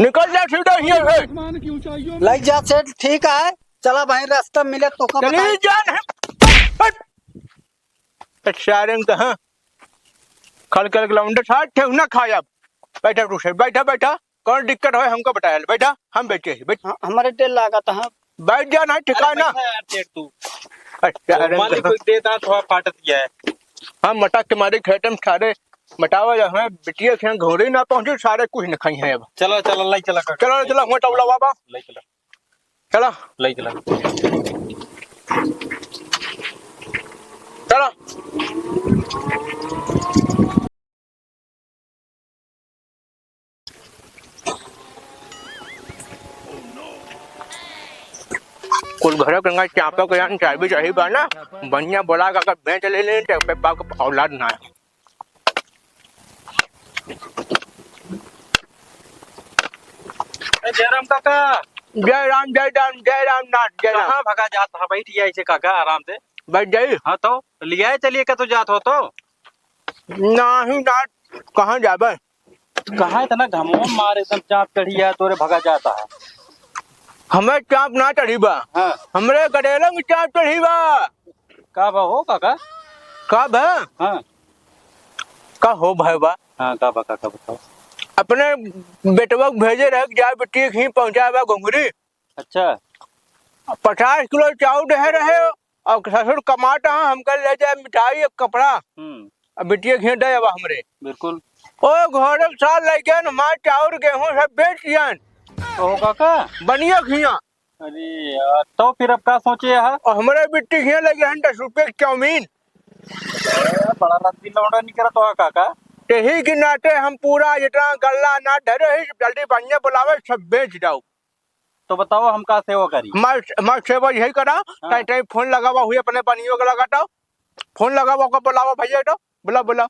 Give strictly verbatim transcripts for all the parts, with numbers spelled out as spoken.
निकल जा सीधा हियाँ से। लइ जा सेठ, ठीक है, चला भाई, रास्ता मिले तो का चली बताई। जा नहीं। हट। तो सारे कहाँ खल कर लौंडे साथ ठेहुना खाया। बैठा तू से, बैठा, बैठा। कौन दिक्कत है हमको बताया, बैठा, हम बैठे हैं, बैठ। हाँ, हमारे तेल लागत है। बैठ जा ना, अरे ठिकाना। बैठा यार, तेल तू। अच्छा, तो अरे मान ली तो कोई देता, थोड़ा फाटत गया है। हम मटक के मारे खेतम सारे, बतावा जा, हमें बिटिया के यहाँ घोड़ी ना पहुँचे, सारे कुछ न खाई हैं अब। चलो, चलो, लइ चला काका। चलो, चलो, हुआ टौला बाबा। लइ चला। चलो। लइ चला। चलो। कुल घरे गंगा चापा के यान चाबी चाही बा ना, बढ़िया बोला का अगर बेच ले लें तो पे बाप का औलाद ना है। ए, जय राम काका। जय राम, जय राम, जय राम नाथ, जय राम। कहाँ भगा जात है? बैठ गया इसे काका आराम से। बैठ जाई। हाँ तो, लियाए चलिए का तो जात हो तो। नाही नाथ, कहाँ जाबे? कहाँ इतना घमवा मार एकदम चाप चढ़ी है, तोरे भगा जाता है। हमें चाप ना चढ़ी बा। हाँ। हमरे गडेलन चाप चढ़ी बा। का बा हो काका? का बा? हाँ। का हो भाई बा? हाँ, का बा काका, बताओ। अपने बेटवा के भेजे रहे कि जा बिटिया के ही पहुँचाए बा घुंघरी। अच्छा। पचास किलो चाउर देहे रहे और ससुर कमाता है, हमका ले जाए मिठाई, एक कपड़ा। हम्म। अब बिटिया के हियाँ दे अब हमरे। बिल्कुल। ओ घोड़े के साथ लइके न हमार चाउर गेहूँ सब बेच दियन। ओहो काका। बनिया के हियाँ। अरे यार, तो फिर अब का सोचे है? और हमरे बिट्टी के हियाँ लगे हैं दस रुपये की चाउमीन। ए, बड़ा रद्दी लौंडा निकला तो है काका। यही के नाते हम पूरा जितना गल्ला ना धरे ही, जल्दी बनिया बुलावे, सब बेच जाओ। तो बताओ, हम का सेवा करी? हमार, हमार सेवा यही करा, हाँ। टाइम टाइम फोन लगावा हुई, अपने बनियो के लगाता। फोन लगावा, ओकर बुलावा भैया, तो बुला, बुला।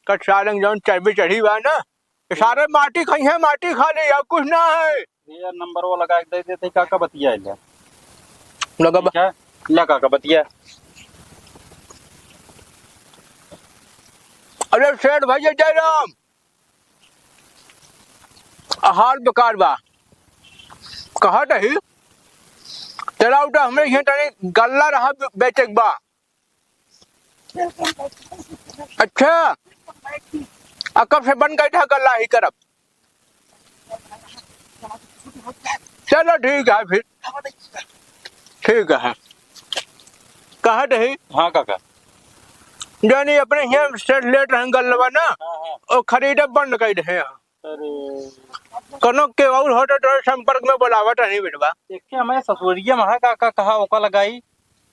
कट सारंग जौन चर्बी चढ़ी बा ना, ये सारे माटी खाई है, माटी खा ले, और कुछ ना है। ये नंबर वो लगा के दे देते, का का बतिया है? लगा बा। ठीक है, लगा का बतिया। अरे सेठ भैया जयराम, हाल बेकार बा। कहत ही, चला उठा, हमरे यहाँ तनी गल्ला रहा बे-, बेचे के बा। अच्छा, आ कब से बन गई था गल्ला ही करब? चलो ठीक है फिर, ठीक है। कहत ही, हाँ काका। जानी अपने यहाँ से लेत रहन गल्लवा ना, हाँ, हाँ। और खरीदे बंद कर दे हैं। अरे। कनो के और हो तो तोरे संपर्क में बुलावत नहीं बेटवा। देखे हमें ससुरिया में है काका, कहा ओका लगाई।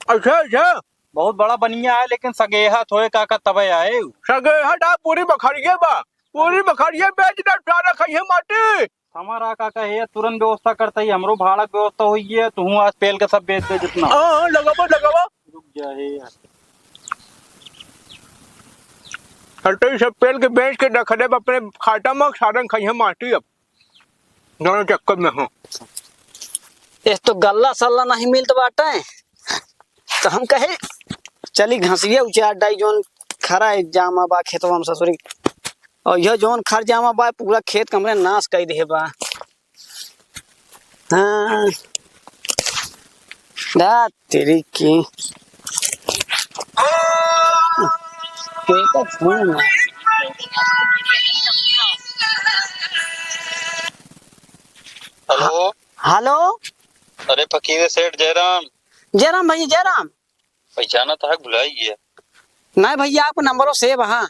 अच्छा, अच्छा। बहुत बड़ा बनिया है, लेकिन सगेहा थोए काका तबे आए। सगेहा दा पूरी बखरिए बा, पूरी बखरिए बेच दे, सारा खइहे माटी। हमारा काका है, तुरंत व्यवस्था करता ही, हमरो भाड़ा के व्यवस्था होई है, तू आज पेल के सब बेच दे जितना। हाँ, हाँ, लगावा, लगावा। रुक जा हे यार। हर तो ये सब पेल के बेच के रख देब अपने खाता में, सारन खइहे माटी अब। दोनों चक्कर में हो। इस तो गल्ला सल्ला नहीं मिलत बाटे, तो हम कहे चली घसिया उचार डाई, जौन खरा जामा बा खेतवा में ससुरी, और यह जौन खर जामा बा पूरा खेत के हमरे नाश कर दे बा। हाँ। दा तेरी की। के तो फोन है। हेलो। हेलो। अरे फकीर सेठ जयराम। जयराम भैया, जयराम। पहचाना था, भुलाई गया। नहीं भैया, आपका नंबर सेव है।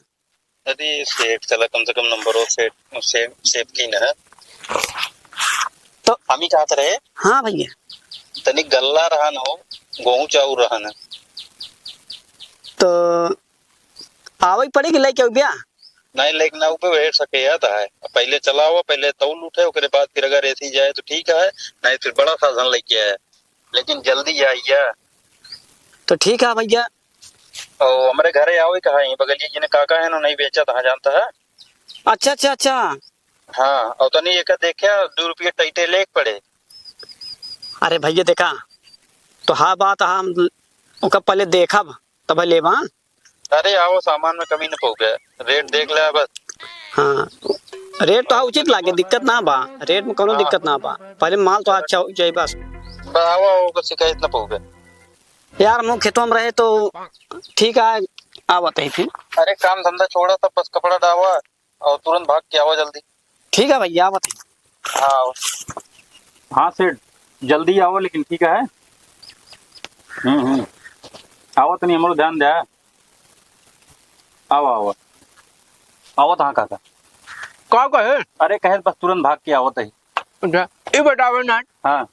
अरे सेठ, चला कम से कम नंबर सेव, सेव, सेव की ना। तो हम ही कहत रहे। हाँ भैया। तनी गल्ला रहन हो, गेहूं चाउर रहन। तो आवै पड़ी कि लेके आऊ ब्या? नहीं, लेके ना ऊपर बैठ सके, याद है। पहले चलाओ, पहले तौल उठे, ओकरे बाद फिर अगर ऐसी जाए तो ठीक है, नहीं फिर बड़ा साधन लेके आए। लेकिन जल्दी आइया। तो ठीक है भैया। और हमरे घरे आवे कहा है, बगलिए जिन्हें काका है ना, नहीं बेचा था, जानता है। अच्छा, अच्छा, अच्छा। हाँ, और तनी एक देखे, दो रुपये टाइटे लेके पड़े। अरे भैया देखा, तो हाँ बात, हम ओका पहले देखब, तब लेबा। अरे आओ, सामान में कमी न पउबे, रेट देख ले बस। हाँ, रेट तो उचित लागे, दिक्कत ना बा, रेट में कौनो हाँ। दिक्कत ना बा, पहले माल तो अच्छा हो जाए बस। बा, आवा, ओकर शिकायत ना पाओगे। यार, हम खेतवा में रहे तो ठीक है, आवत है फिर। अरे, काम धंधा छोड़ा, सब बस कपड़ा डावा और तुरंत भाग के आवा जल्दी। ठीक है भैया, आवत है। हाँ, आवा। हाँ सेठ, जल्दी आवा लेकिन, ठीक है। हम्म, हम्म। आवा तनी, हमरो ध्यान दे। आवा, आवा। आवत हाँ काका। का कहे? अरे कहे बस तुरंत भाग के आवत है। अच्छा, ई बतावे ना। हाँ।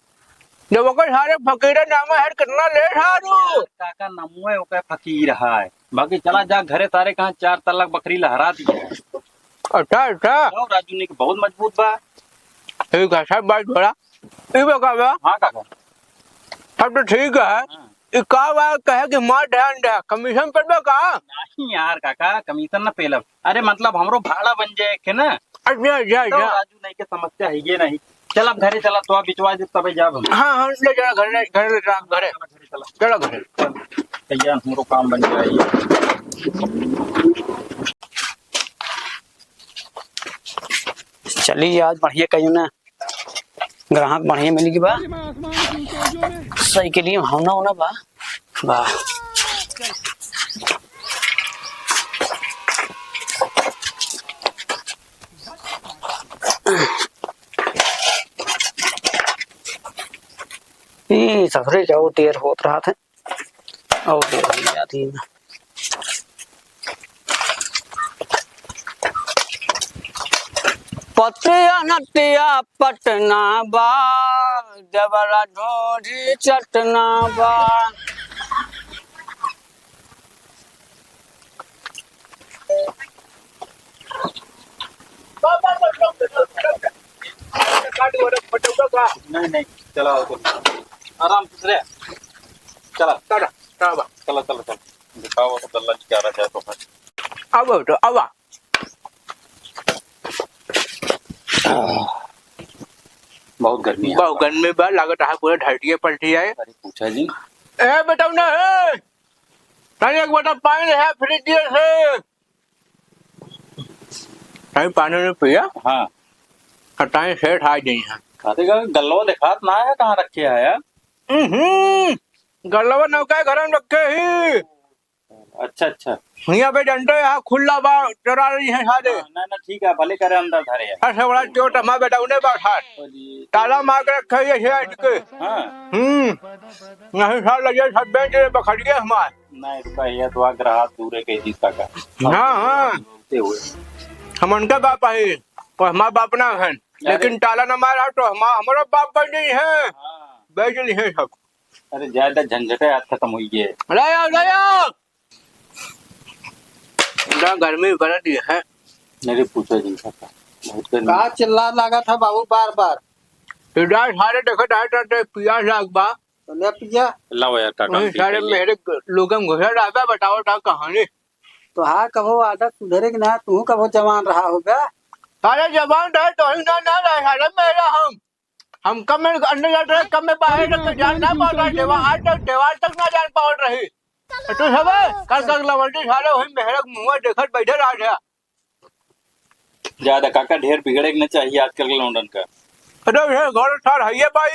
जब ओकर सारे फकीरे नाम है, कितना लेट हारू? काका, नामुए ओकर फकीर है। बाकी चला जा घरे, सारे कहाँ चार तल्ला बकरी लहरा दी है। अच्छा, अच्छा। और राजू ने के बहुत मजबूत बा। ठीक है, सब बात बड़ा। ई बतावे। हाँ काका। सब तो ठीक है। हाँ। ई का बा, कहे कि मार ध्यान दे, कमीशन पर बा का? नहीं यार काका, कमीशन ना पेलब। अरे मतलब हमरो भाड़ा बन जाए के ना। अच्छा, अच्छा, तो अच्छा। राजू नहीं के समस्या है ये नहीं। चल अब घरे चला, तो बिचवा दे तबे जाब हम। हाँ, हाँ, ले चला घरे, घरे ले चला, घरे। चला घरे चला। चला घरे। चल, भैया हमरो काम बन जाए। चली आज बढ़िया कहियो ना। ग्राहक बढ़िया मिल गई बा। साइकिलियो होना होना बा। बा। ई ससुरे जाओ, देर होत रहत है। और देर हो जाती है। पटिया नटिया पटना बा, देवरा ढोढ़ी चटना बा। नहीं, नहीं, चला हो तुम। आराम से रे। चला। चला, चला बा। चला, चला, चला। दिखाओ तो गल्ला जी क्या रहा है तो। अब तो, अब आ। बहुत गर्मी है। बहुत गर्मी बा, लागत है पूरा धरती पलटी है। अरे पूछा जी। ए, बताओ ना, ए। तनी एक बोतल पानी ले आ, फ्रिज दिए से। तनी पानी नहीं पिया। हाँ। और तनी सेठ आ गई है। खाते का गल्लो देखात ना है, कहाँ रखे है यार? हम्म, गल्लवा नौका घर में रखे ही। अच्छा, अच्छा। हियाँ पे जानते हैं, यहाँ खुला बा, चोरा रही है सारे। हाँ, ना, ना, ठीक है, भले करे अंदर धरे है। ऐसे बड़ा चोट हमारे बेटा उन्हें बैठा है। चलिए। ताला मार के रखे ही है, ऐसे अटके। हाँ। हम्म। नहीं सार लगे, सब बेच रहे, बखरिए हमारे। नहीं, रुका, ये तो आ ग्राहक दूर है, कहीं दिखता का। हाँ, हाँ। बोलते हुए। हम उनका बाप है, पर हमारा बाप ना है। अरे। लेकिन ताला ना मारा तो हम, हमारा बाप का नहीं है। हाँ। बेच नहीं है सब। अरे, ज्यादा झंझट है, आज खत्म हुई है। ले आओ, ले आओ। इतना गर्मी बढ़ रही है। अरे, पूछो जिन सबका, बहुत गर्मी। का चिल्ला लगा था बाबू बार बार? तो जा सारे देखो, डाल, डाल, डाल, पियास लाग बा। तो ले पिया। लाओ यार, काका, वही हम पी सारे पहले। मेरे ग-, लोगन घुसा डाल बा, बताओ, डाल कहानी। तो हाँ, कबो आदत सुधरे कि ना, तू कबो जवान रहा होगा। सारे जवान रहे, तो ही ना, ना रहे, सारे मेरा हम। हम कब में अंदर जात रहे, कब में बाहर तक जान ना पावत रहे, देवा-, आज तक, दीवार तक ना जान पावत रही। तो तू सब कल तक लवंडी साले वही मेहरक मुँह देखत बैठे रह गया। ज्यादा काका ढेर बिगड़े के ना चाहिए आजकल के लौंडन का। अरे ये घर सार है ये भाई,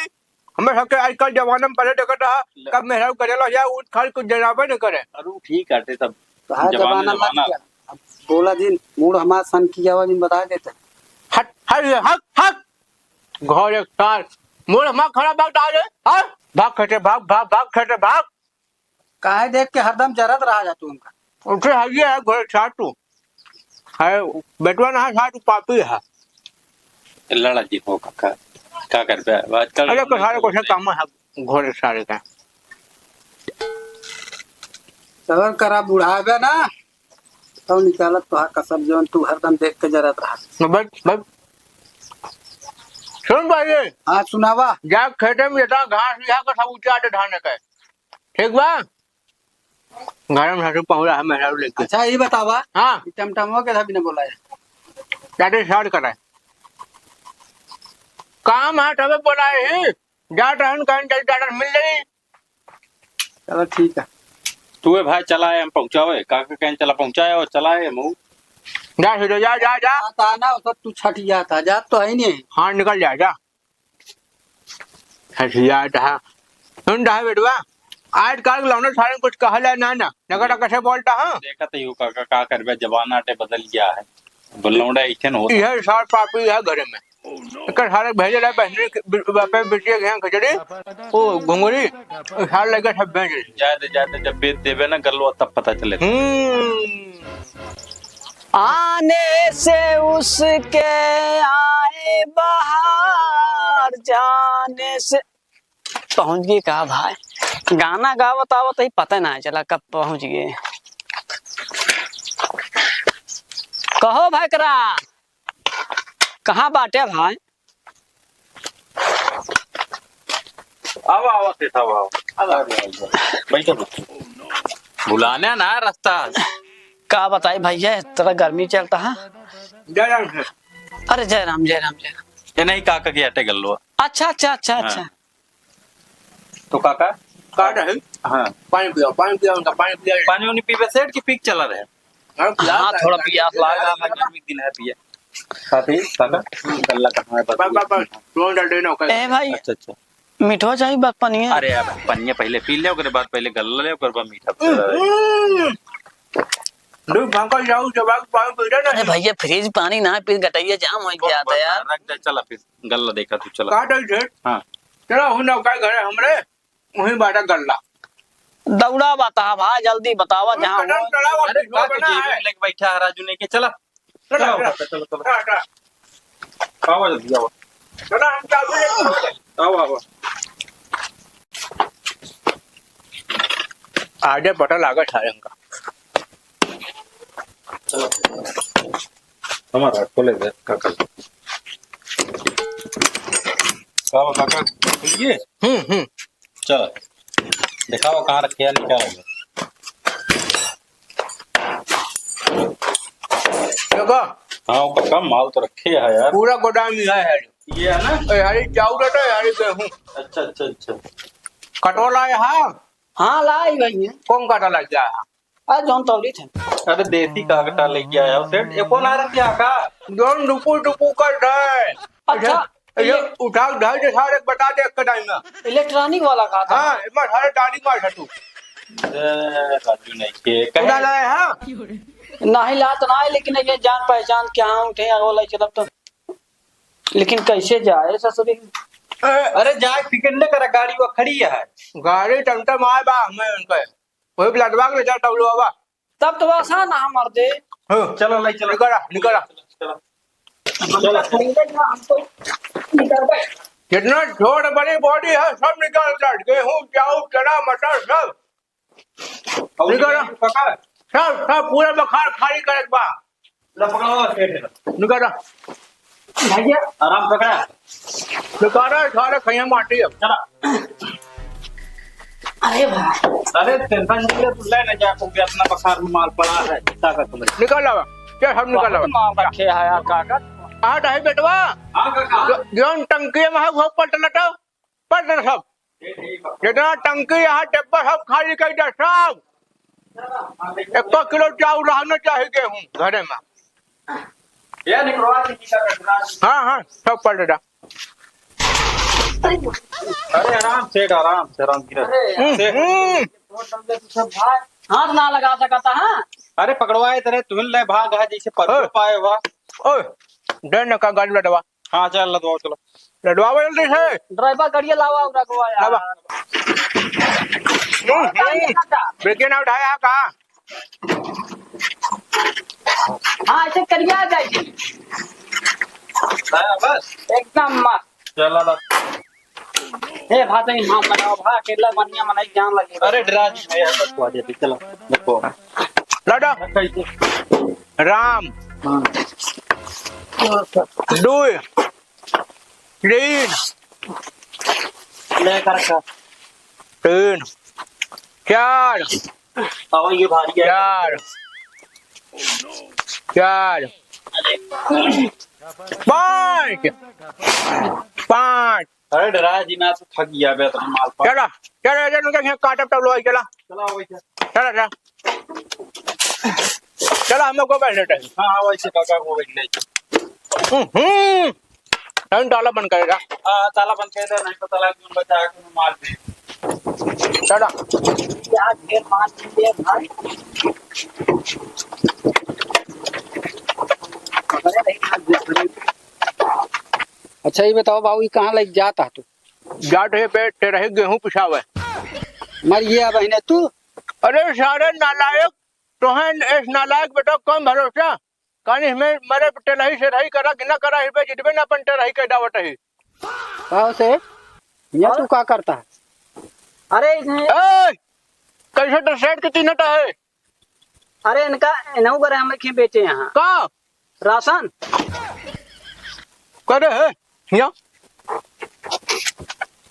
हमें सबके आजकल जमाना में पहले देखत रहा, ल- कब मेहरक करेला या ऊँट खाल कुछ जनाबे न करे। अरे वो ठीक आटे सब। कहा जमाना जमाना मत जमाना। किया। अब बोला जिन, मूड हमार सन की आवाज में बता देते। हट, हट, हट, हट। घोड़े सार, मूड हमार खराब बात आ रे, हाँ? भाग खेते, भाग, भाग, भाग खेते, भाग। काहे देख के हरदम जरत रहा जा तू हमका? उठे हइये है घोड़े सार तू। है, बेटवा ना है सार तू पापी है। लड़ा जी हो काका, का करबे? आजकल अरे, को सारे को से काम है घोड़े सारे का। सबर करा, बुढ़ावे ना, तब निकालत तोहार कसम, जौन तू हरदम देख के जरत रहा। न बस, बस। सुन भाई, हाँ, सुनावा। जा खेते में इतना घास लिया के सब उचाट धाने का। ठीक बा? घर में सासू पहुँचा है, मेहरारू लेके। अच्छा, ये बतावा। हाँ। ये टमटमवा के था बिना बोला है। जाते सार कराए। काम है, तबे बोला है। जात रहन, कहीं चल, जात रहन, मिल जाई। चलो, ठीक है। तू ए भाई चला है, हम पहुँचाओ है। काका कहीं चला पहुँचाए और चला है, हम जा सीधे, जा, जा, जा। आता ना, उसे तू छठिया था, जा तो है नहीं। हाँ, निकल जा, जा। छठिया था। सुन रहा बेटवा, आजकल के लौंडे सारे कुछ कहला ना, ना। नगर कैसे बोलता, हाँ? देखत ही हो काका, का करबे, जमाना आटे बदल गया है। अब लौंडा ऐसे न होता। यह सार पापी है घरे में। एकर सारे भेजे रहे बहनी के बि-, बापे बिटिया के यहाँ खिचड़ी, ओ घुंगरी, सार लगे सब भेज रहे। जाए दे, जाए दे, जब बेच देबे ना गल्लो तब पता चले। हम्म। आने से उसके आए बहार, जाने से पहुँच गए का भाई? गाना गावत आवत ही पता ना चला कब पहुँच गए। कहो भाई करा, कहाँ बाटे भाई? आवा, आवा, सेठ, आवा, आवा। आवा, आवा, आवा। बैठो, बैठो। भुलाने ना रास्ता। का बताई भैया, इस तरह गर्मी चलता है। जय राम सर। अरे जय राम, जय राम, जय राम। ये नहीं काका के आटे गल्लो। अच्छा, अच्छा, अच्छा, हाँ। अच्छा। तो काका? का रहे? हाँ। पानी पियो, पानी पियो, उनका पानी पियो। पानी उनी पीबे सेठ की पीक चला रहे? हाँ, पिया हाँ, था, थोड़ा पानी पियास पिया लाग था। रहा है, गर्मी के दिन है पिया। साथी, काका, गल्ला कहाँ है? बस, बस, बस, तुरंत डाल देना, ओकर। ए भाई, अच्छा, अच्छा। मीठो चाहिए बा पनिया? अरे यार, पनिया पहले पी ले, ओकरे बाद पहले गल्ला ले, ओकरे बाद मीठा। हम्म। दू फांका जाऊ, जब आग पानी पी ले ना। अरे भैया, फ्रिज पानी ना पी, गटैया जाम हो कौन जाता बोल रहा है? यार। रख दे, चला फिर, गल्ला देखा तू, चला। का दई सेठ? हाँ। चला, हूँ ना, का घरे हमरे? वहीं बाटा गल्ला। दौड़ा बतावा, जल्दी बतावा, जहाँ हो। अरे, का तू जेबी में लेके बैठा है, राजू नहीं के, चला। चला, चला, चला। चला, चला। चला, चला। आवा जल्दी, आवा। चला, हम चाबी लेके आवा। आवा, आवा। आजे पता लागा था इनका। चला। हमारा खोले दे, काका। का हो, काका, खुल गए? हम्म, हम्म। चल, दिखाओ कहाँ रखे हैं, निकाल लो। देखो। हाँ, वो काका, माल तो रखे है यार। पूरा गोदाम ही है, है। ये है ना? ए, हरी चाउर है तो हरी गेहूं। अच्छा, अच्छा, अच्छा। कटोला है, हाँ? हाँ, लाई भैया। कौन कटोला क्या है? अरे, जौन तौली थे। अरे, देसी कागटा लेके आया हूँ सेठ, एको ना रख दिया का? जौन डुपू डुपू कर रहा है। अच्छा, ये ये उठा उठा दे सारे, बता दे एक टाइम में। इलेक्ट्रॉनिक वाला का था? हाँ, एक बार सारे डाली मार तू। ए, राजू नहीं के, कहे उठा लाए, हाँ? नहीं लात ना है, लेकिन ये जान पहचान क्या उठे, वो लाई चलब तो। लेकिन कैसे जाए ससुरी? अरे, जाए फिक्र न करा, गाड़ी वो खड़ी है। गाड़ी टमटम आए बा, हमें उनका वही पे लदवा के ले जा टवलवा बा। तब तो आसान है मर्दे। हाँ। चलो, लाई चलो। निकला, निकला। चलो, चलो। चलो। हम तो निकल गए। जितना छोट बड़ी बॉडी है, सब निकाल काट। गेहूं, चाउर, चना, मटर, सब। और निकाल। पकड़। सब, सब पूरा बखार खाली करे के बा। ला पकड़ो, सेठ है। निकाल। भैया। आराम पकड़ा। निकाल, सारे खैया माटी अब। चला। अरे भाई। अरे टेंशन नहीं ले, तू ले ना जा, क्योंकि अपना बखार में माल पड़ा है, ताकत में। निकल आवा, क्या सब निकल आवा। बहुत माल रखे है यार, कागज। हाँ, ढाई बेटवा। हाँ, काका। जो, जौन टंकी में है, वो पलट लटो, पलट सब। ये ठीक है। जितना टंकी है, डब्बा सब खाली कर दे, सब। एको किलो चाउर रहना चाहिए गेहूं घरे में। ये निकलवा दीजिए, काका। हाँ, हाँ, सब पलट दे। अरे आराम सेठ, आराम से, आराम गिरा। अरे हम्म, सेठ। हम्म। हाथ ना लगा सकता, हाँ? अरे पकड़वाए तेरे, तुम ले भाग है, जैसे परसों ओए। पाए हुआ। ओए, डर न का गाड़ी लडवा। हाँ, चल लदवाओ, चलो। लदवाओ जल्दी से। ड्राइवर गाड़िया लावा, उरा को यार। लावा। हम्म, हम्म। ब्रेक ना उठाया का? हाँ, ऐसे करिया जाइए। हाँ, बस। एकदम मस्त। चला ला। ए, भाई, तो हाथ लगाओ, भाई, अकेला बनिया मनाई जान लगे। अरे, डरा जी, मैं यार, बस, आ जाती, चलो, देखो। लाडो। अच्छा, इसे। राम। हाँ। दुई। तीन। लेकर का। तीन। चार। अब ये भारी है। चार। चार। पाँच। पाँच। अरे डरा जी, मैं तो थक गया बे, इतना माल पा। चला, चला, चला, उनका यहाँ काटब तब लो, चला। चला, वही चला। चला, चला। चला, हमको बैठ लेते हैं। हाँ, हाँ, वैसे काका को बैठ ले। हम्म, हम्म। नहीं, ताला बंद करेगा। हाँ, ताला बंद कर दे, नहीं तो ताला क्यों बचा है, क्यों मार दे। चला। यार, ये मार दिए भाई। अच्छा, ये बताओ बाबू, ये कहाँ लग जाता है तू? जात है बे, टेरही गेहूं पिसावे। मर गया बहने तू। अरे सारे नालायक, तोहें इस नालायक बेटा कम भरोसा। कानी हमें मरे टेरही सेरही करा कि ना करा, इस बे जितबे ना अपन टेरही के दावत ही। कहो से, ये तू का करता है? अरे, इसने ए, कैसे तो सेठ के तीनटा है? अरे, इनका, इन्हों करे हमें क्यों बेचे यहाँ? का? राशन। करे है? यहाँ?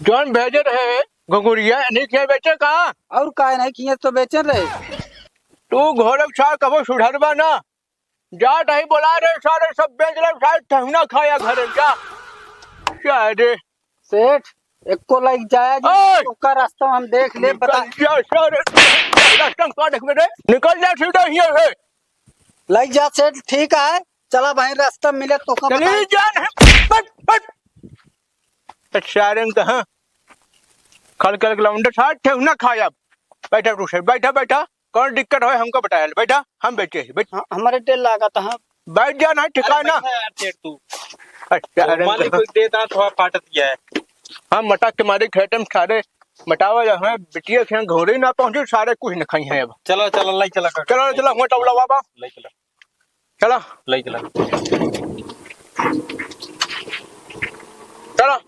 जौन भेजे रहे, घुघुरिया, नहीं किया बेचे का? और का नहीं किए तो बेचे रहे। तू घोड़े के साथ कबो सुधरबा ना। जा नहीं बोला रे सारे, सब बेच ले, सारे ठेहुना खाया घरे जा। क्या रे? सेठ, एको लाइक जाया जी, ओए! ओकर रास्ता हम देख ले, बता। निकल जा सारे, रास्ता का देखबे रे? निकल जा सीधा हियां से। लाइक जा सेठ, ठीक है, चला भाई, रास्ता मिले तो का चली बताई। जा नहीं, बट, बट। तो सारे कहाँ? खल खल के लौंडे सारे ठेहुना खाया। बैठा तू से, बैठा, बैठा। कौन दिक्कत होय हमको बताया, बैठा, हम बैठे ही, बैठ। हाँ, हमारे तेल लागत है। बैठ जा ना, ठिकाना। अरे बैठा यार, तेल तू। अच्छा, अरे मालिक को दे दा, थोड़ा फाटत गया है। हम मटक के मारे खेतम सारे, मटावा जा, हमें बिटिया के यहाँ घोड़े ना पहुँचे, सारे कुछ न खाई हैं अब। चला, चला, लाई चला कर। चला, चला, हुआ टवला बाबा। लाई चला। चला। लाई चला। चला।